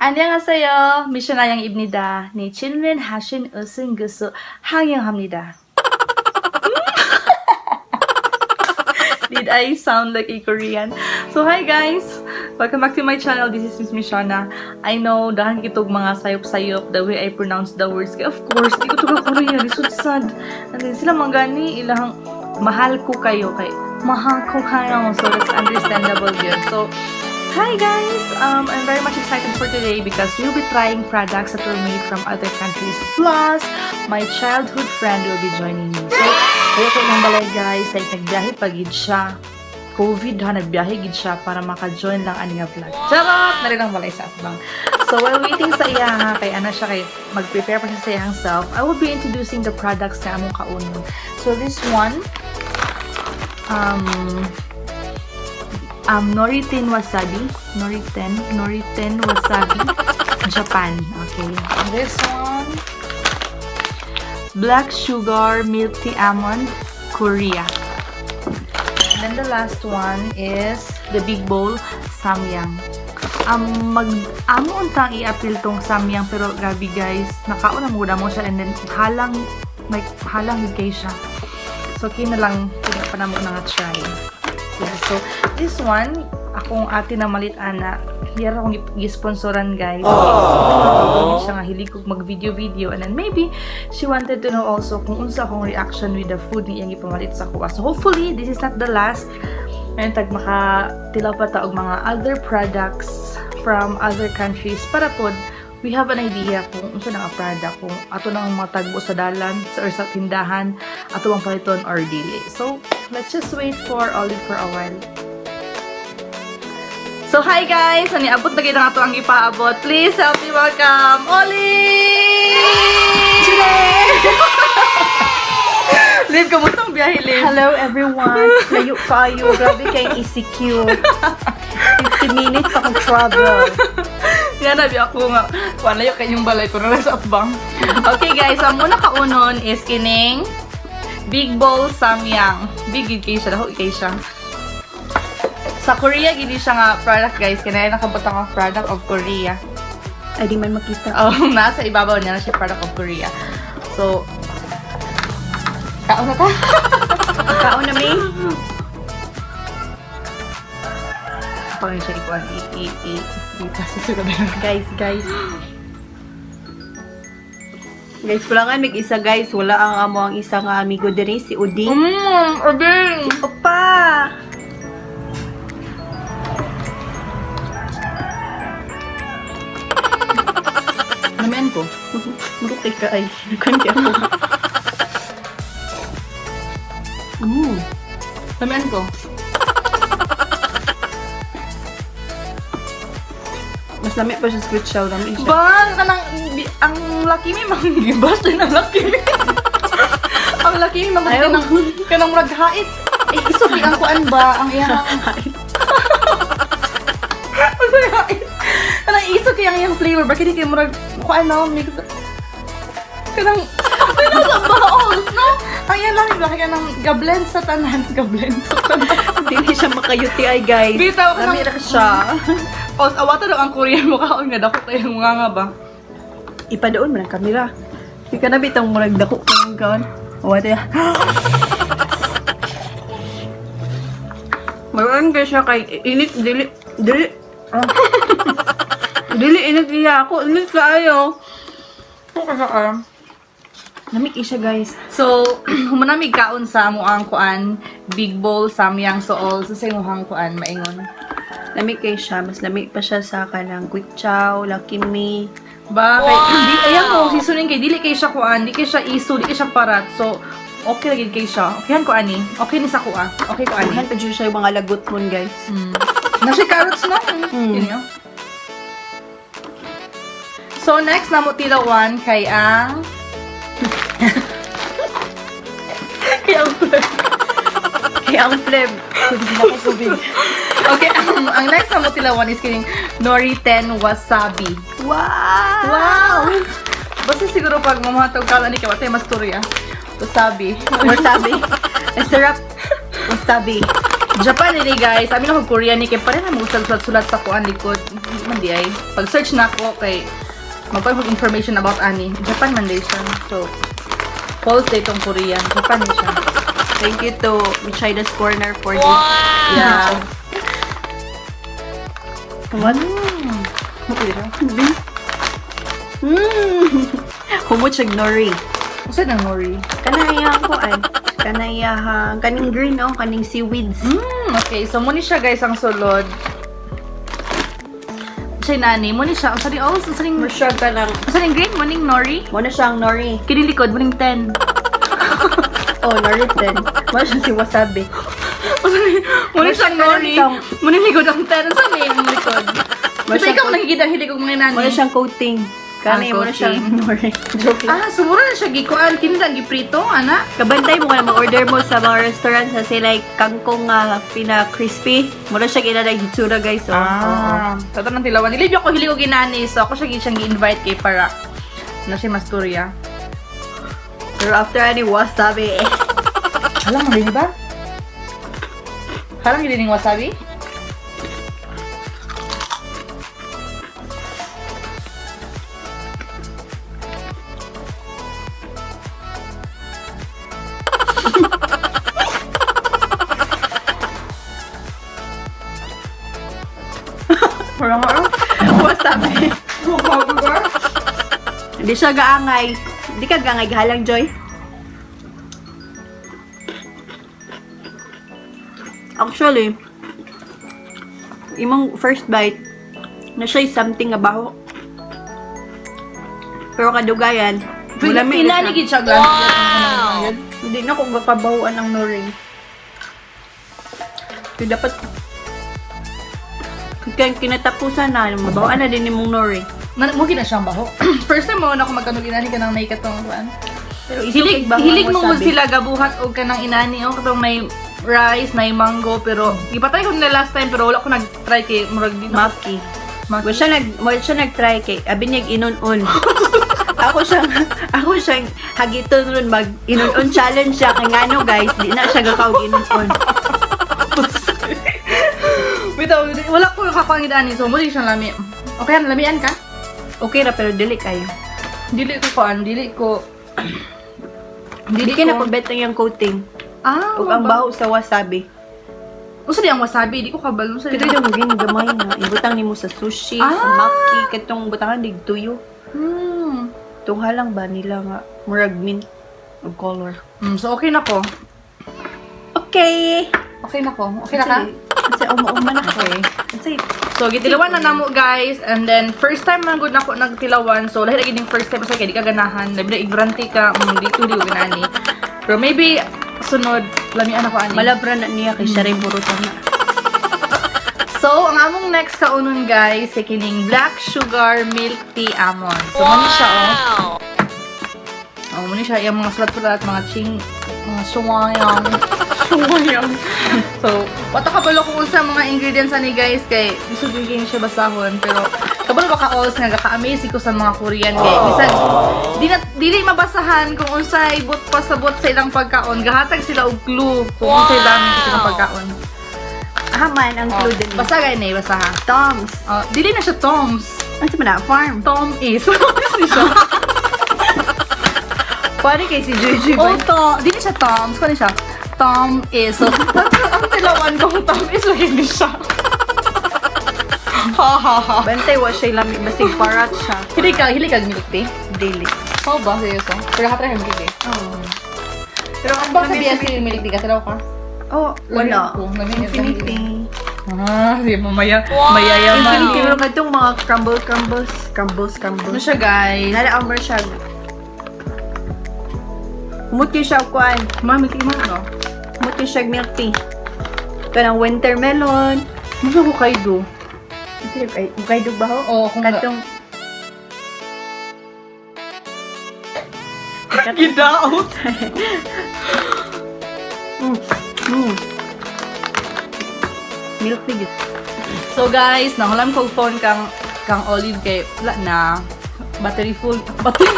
안녕하세요. 미션아양입니다. 네, 질문하신 으승그수 항영합니다. Did I sound like a Korean? So hi guys! Welcome back to my channel. This is Miss Mishana. I know, dahan kitog mga sayop-sayop the way I pronounce the words. Kaya of course, di ko to ka Korean. It's so sad. And then sila manggani, ilahang mahal ko kayo. Kay mahal ko kayo. So that's understandable yun. So, hi guys! I'm very much excited for today because we'll be trying products that were made from other countries. Plus, my childhood friend will be joining me. So, kaya ko ng balay guys, like nagbiyahe pa gid siya. COVID ha, nagbiyahe gid siya para maka-join lang ani nga vlog. Charot! Nari lang balay sa atbang. So, while waiting sa iya ha, kay ana siya kay mag-prepare pa siya sa iyang self, I will be introducing the products na among kaunon. So, this one, Noritin Wasabi. Noritin Wasabi, Japan. Okay. This one, Black Sugar Milk Tea Almond, Korea. And then the last one is the Big Bowl Samyang. Mag amo untang i-appeal tong Samyang, pero grabe guys, nakaon na mo siya and then halang, like halang gid kay siya. So kina lang kina pa namo na nga try. Yeah, so this one, akong ate na malit ana, hiyara akong gisponsoran guys. So, siya nga hilig kog mag-video-video and then maybe she wanted to know also kung unsa akong reaction with the food ni iyang gipamalit sa kuha. So hopefully this is not the last. Ngayon tag makatilaw pa ta og mga other products from other countries para pod we have an idea kung unsa na nga product, kung ato nang matagbo sa dalan or sa tindahan, ato bang paliton or dili. So, let's just wait for Olive for a while. So, hi guys! Ani abot na gid ang ato ang ipaabot. Please help me welcome Olive! Liv, kamusta ang biyahe, Liv? Hello everyone! Layo kayo. Grabe kay ECQ. 50 minutes akong travel. Yan, nabi ako nga. Kuan layo kayong balay ko na sa atbang. Okay guys, ang muna kaunon is kining Big Bowl Samyang. Big gid kay siya, dako kay siya. Sa Korea gid siya nga product guys, kaya nakabutang ang product of Korea. Ay, di man makita. Oh, nasa ibabaw niya na siya, product of Korea. So, kaon na ta. Kaon na may. Pangin siya ikuan i i i i kasi siguro na. Guys, guys. Guys, kulangan mig isa guys. Wala ang amo ang isa nga amigo diri, si Uding. Oding. Opa! Namian ko. Marukay ka ay. Kundi ako. Namian ko. Mas lami pa siya sa sweet chow. Lami siya. Ba, kanang ang laki mi manggibas din ang laki mi. Ang laki mi mang Ayaw. kanang kanang murag hait. Eh, isuki ang kuan ba ang iyang Masaya hait. Kanang isuki ang iyang flavor ba kini kay murag kuan no mix kanang kanang sa baos no. Ang iyang laki ba kay kanang gablend sa tanan, gablend sa tanan. Hindi siya makayuti ay guys. Bitaw ka Lami ra siya. Os awata daw ang Korean mo kaon nga dako kay mga nga ba. Ipadoon man ang kamera. Di ka na bitang murag dako kang kaon. What ya? Maroon kay siya kay init dili dili. Ah. Dili init iya ako, init kaayo. Okay ka. Namik siya guys. So, humanamig kaon sa amo ang kuan, Big Bowl Samyang Sool sa imong kuan maingon. Lamig kay siya, mas lamig pa siya sa kanang Quick Chow, Lucky Me. Ba kay di ayan mo seasoning kay dili kay siya kuan, di kay siya iso, di kay siya parat. So, okay lagi kay siya. Okayhan ko ani. Okay ni sa kuha. Okay ko ani. Kuhan pa jud siya yung mga lagot mon guys. Na siya carrots no? Mm. Yun yun. So, next na mo tilawan kay ang kay ang Kay ang fleb. Hindi na ko tubig. Okay, ang next na mo tilawan is kining Noriten Wasabi. Wow! Wow! Basta siguro pag mamatog ka ni kay mas turya. Wasabi. Wasabi. Ang sarap. Wasabi. Japan ini guys. Amin ako Korean ni kay pare na mo sulat-sulat sa kuan likod. man di ay. Pag search na ako kay magpa information about ani. Japan man day siya. So false day tong Korean. Japan ni siya. Thank you to Michida's Corner for this. Yeah. What? Mo siya. Humot siya nori. Usa nang nori. Kanaya ko ay. Kanaya ha. Kaning green oh, kaning seaweeds. Okay. So mo ni siya guys ang sulod. Siya nani, mo ni siya. Unsa ni oh, unsa ning Mursyag ka lang. unsa ning green mo ning nori? Mo na siyang nori. Kini likod mo ning 10. Oh, nori 10. Mo na siya si wasabi. Mo ni siyang nori. Mo ning likod ang 10. Unsa ni ang likod? Mo Ito siya ikaw nakikita hilig og mga nani. Mo na siyang coating. Kani Ah, mo na siyang coating. nori. Joke lang. Ah, sumura na siya gikuan kini lang giprito ana. Kabantay mo ka na mag-order mo sa mga restaurant sa say like kangkong nga pina-crispy. Mo na siya ginanay hitsura guys. Oh. Ah, tato ng tilawan. Dili ko hilig og ginani, so ako siya siyang gi-invite kay para na siya masturya. Pero after ani wasabi. Alam mo din ba? Harang gid ning wasabi? Wala nga ah. Wasabi. Wasabi ba? Hindi siya gaangay. Hindi ka gaangay gahalang, Joy. Actually, imong first bite, na siya something nga baho. Pero kadugayan, Wala mulami na Inani siya. gid siya wow! Hindi na ko gakabahuan ang nori. Kaya dapat, kaya kinatapusan na, mabahuan na din imong nori. Na mo gid na siyang baho. First time mo na ako magkanog inani kanang nay katong kuan. Pero Hilig hilig mo gud sila gabuhat og kanang inani o katong may rice, may mango pero gipatay ko nila last time pero wala ko nag-try kay murag di na. Maki. Maki. Wa siya nag-try kay abi niya inon-on. Ako siyang hagiton ron mag inon-on challenge siya kay ngano guys, di na siya gakaw inon-on. Bitaw, wala ko nakakuha ani so mo di siyang lami. Okay, lamian ka? Okay ra pero dili kayo. Dili ko kuan, dili ko Dili ka na pagbet ang iyang coating Ah, ug ang baho sa wasabi. Usa di ang wasabi, di ko kabalo sa Kito yung green gamay na ibutang nimo sa sushi, sa maki, katong butangan dig tuyo. Tunghalang ba nila nga murag mint ug color. So okay na ko. Okay. Okay na ko. Okay na ka? Kasi uma-uma na ko. Okay. Kasi So, gitilawan na namo guys. And then, first time man gud nako nagtilawan. So, lahi lagi ning first time kasi kay di ka ganahan. Labi na ignorante ka, di ko di ko ganani. Pero maybe sunod lamian ako ani. malabra na niya kay siya rin burutan na. So, ang among next kaunon guys kay kining black sugar milk tea almond. So, wow! Siya oh. Oh, muna siya yung mga sulat-sulat, mga ching, mga suwayang. Suwayang. So, wata kabalo kung unsa mga ingredients ani guys kay gusto gyud siya basahon pero kabalo ba ka alls nga ka-amaze ko sa mga Korean kay bisan di na dili mabasahan kung unsay ibot pasabot sa ilang pagkaon gahatag sila og clue kung unsay dami sa ilang pagkaon. Haman ang clue din. Basa gay na basa ha. Toms. Oh, dili na siya Toms. Ano sa man farm? Tom is. Tom is ni siya. Pwede kay si Juju Oh, Tom. Dili siya Toms. Kuno siya. Tom is. So, ang tilawan ko Tom is lagi ni siya. Ha ha ha. Bantay wa siya lami basig parat siya. Hili ka milk tea. Daily. Oh, ba seryoso? Pero ka try milk tea. Oh. Pero ang Ba sa BSC yung milk tea ka tilaw ka? Oh, wala. Ko, lami- Infinity. Ah, sige mamaya mayayaman. Infinity pero katong mga crumble crumbles, crumbles Ano crumbles. siya guys? Nala amber siya. Umuti siya og kuan. Ma, milk tea mo no? Umuti siya og milk tea. Kanang winter melon. Musa ko kay do. Ay, Hokkaido ba ho? Oo, kung Katong Gidaot. Milk tea. Gyud. So guys, nahulam ko phone kang kang Olive kay wala na battery full battery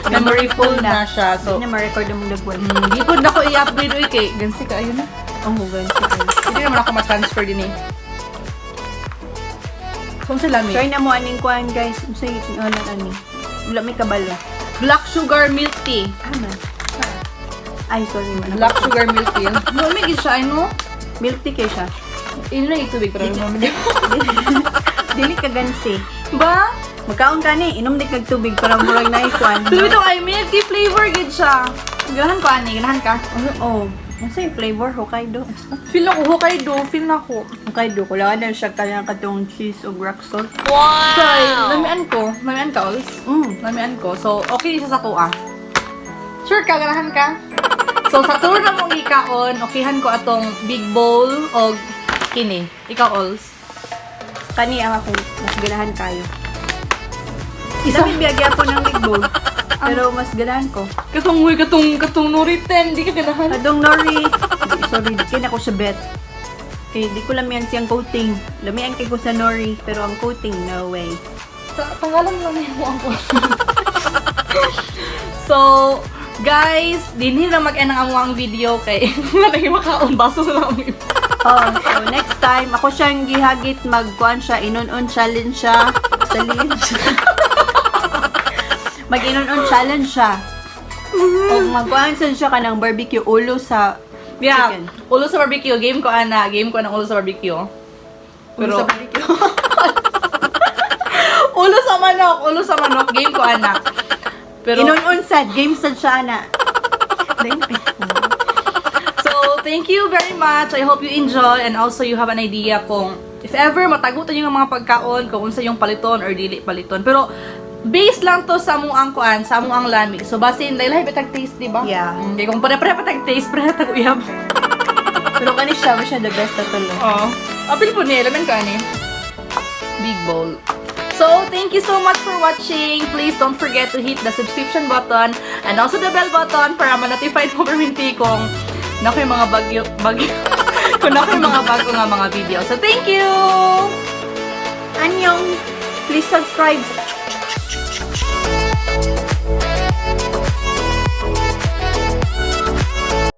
memory full na siya. So Hindi na ma-record ang mga buwan. di po na ko i-upgrade oy kay gansi ka ayun na. Ang hugan siya. Hindi naman ako ma-transfer din eh. Kung sa lami. Try na mo aning kuan, guys. Unsay ngalan ani? Wala may kabalo. Black sugar milk tea. Ah, man. Ay, sorry man. Black sugar milk tea. Lami gid siya, ano? Milk tea kay siya. Ino na tubig pero mo. Dili ka gansi. Ba? Magkaon ka ni, inom di kag tubig para murag na ikuan. Pero ito ay milk tea flavor gid siya. Ganahan ko ani, ganahan ka. Oh, unsay flavor? Hokkaido. Feel na ko Hokkaido, feel na ko. Hokkaido kulangan na siya kanya katong cheese ug rock salt. Wow! So, lamian ko. Lamian ka, Ols? Lamian ko. So, okay siya sa kuha. Sure ka, ganahan ka? So, sa tour na mong ikaon, okayhan ko atong big bowl o kini. Ikaw, Ols. Kani ang akong mas ganahan kayo. Isa biyagya po ng big bowl. Pero mas ganahan ko. Katong, uy, katong Nori 10, di ka ganahan. Adong nori. Di, sorry, di kay na ko sa bet. Kay di ko lamian siyang coating. Lamian kay ko sa nori, pero ang coating, no way. Tanggalan lang yung ang ko. So, guys, dinhi na mag-end ang among video kay wala na makaon, baso na lang ang iba. Oh, so next time ako siyang gihagit magkuan siya, inon-on challenge siya. Challenge. Mag inon-on challenge siya. O magkuan sad siya kanang barbecue ulo sa Yeah, chicken. Ulo sa barbecue. Game ko ana, game ko ng ulo sa barbecue. Ulo Pero sa barbecue. Ulo sa manok, game ko ana. Pero Inon-on sad, game sad siya ana. So, thank you very much. I hope you enjoy and also you have an idea kung if ever matagutan yung mga pagkaon, kung unsa yung paliton or dili paliton. Pero based lang to sa among ang kuan, sa among ang lami. So basin lahi pa tag taste, di ba? Yeah. Okay, kung pare-pare pa tag taste, pare tag uyab. Pero kani siya, siya the best sa tulo. Oo. Apil po niya, laman ka ani. Big bowl. So, thank you so much for watching. Please don't forget to hit the subscription button and also the bell button para ma-notified mo perminti kung na yung mga bagyo, bagyo, kung na yung mga bago nga mga video. So, thank you! Annyeong! Please subscribe.